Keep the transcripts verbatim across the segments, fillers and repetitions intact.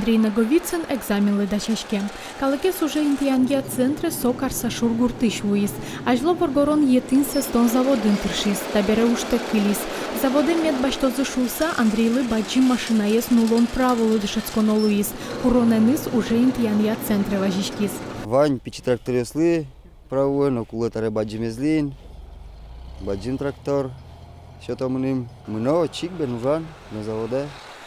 Андрей Наговицын экзаменлы дасяське. Калыкез уже интыянъя центре со Карсашур гуртысь вуиз. Азьло воргорон етӥн сэстон заводын тыршиз, табере ужтэк кылиз. Заводэ мед басьтозы шуыса, Андрейлы бадӟым машинаез нуллон праволы дышетсконо луиз. Куронэныз уже интыянъя центре вазиськиз. Вань пичи тракторъёслы правоын, но кулэ табере бадӟымезлы ини. Бадӟым трактор сёто мыным. Мыно, чик бен ужано заводэ.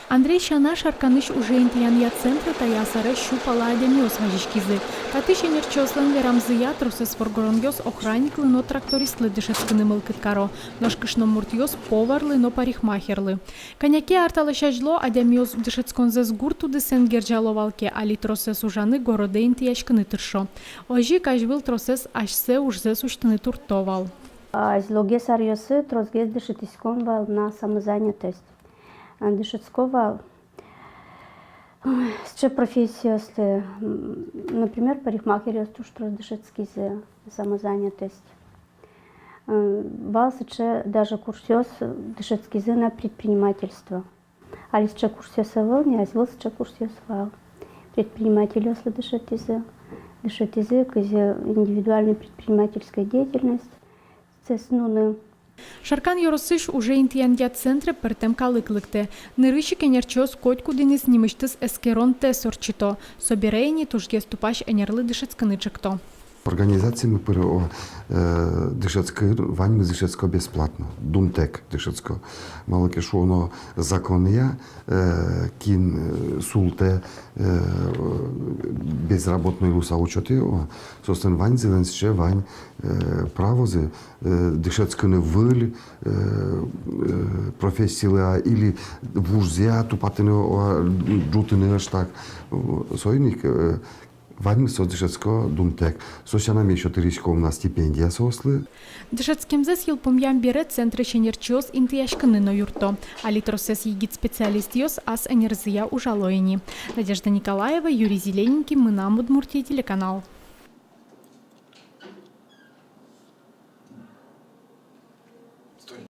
Андрей сяна, Шарканысь уже интыянъя центре таяз аре сю пала адямиос вазиськизы. Татысь ӧнерчиослэн верамзыя, тросэз воргоронъёс охранниклы но трактористлы дышетскыны мылкыд каро, нош кышномуртъёс поварлы но парикмахерлы. Кӧня ке ар талэсь азьло адямиос дышетсконзэс гурт удысэн герӟало вал ке, али тросэз ужаны городэ интыяськыны тыршо. Озьы ик азьвыл тросэз асьсэ ужзэс усьтыны туртто вал. Азьлогес аръёсы тросгес дышетӥськом вал на самозанятость. А, дышетско вал, ой, сыӵе профессиослы, м, например, парикмахеръёс туж трос дышетскизы, самозанятость. Э, вал сыӵе даже курсъёс, дышетскизы на предпринимательство. Али сыӵе курсъёс ӧвӧл ни, азьвыл сыӵе курсъёс вал. Предпринимательёслы дышетӥзы, дышетӥзы, кызьы индивидуальной предпринимательской деятельностьсэс нуыны. Шаркан ёросысь уже интыянъя центре пӧртэм калык лыктэ. Нырысь ик ӧнерчиос котькудӥныз нимысьтыз эскерон тест ортчыто. Собере ини тужгес тупась ӧнерлы дышетскыны ӵекто. Организациямы пыр, о, э, дышетскы, ваньмыз дышетско бесплатно, дунтэк дышетско. Малы ке шуоно, законъя, э, кин, э, султэ, э, безработной луыса учётэ, о, соослэн ваньзылэн сыӵе вань, э, правозы, э, дышетскыны выль, э, э, профессилы-а или вужзэ-а тупатыны, о, ӝутыны ӧжыт так. Соин ик, э, ваньмыз соос дышетско дунтэк. Со сяна ми ещё тырыськом на стипендия соослы. Дышетскемзэс йылпумъям бере центрысь ӧнерчиос интыяськыны но юртто. Али тросэз егит специалистъёс ас ӧнерзыя ужало ини. Надежда Николаева, Юрий Зелененький, «Мынам Удмуртие» телеканал.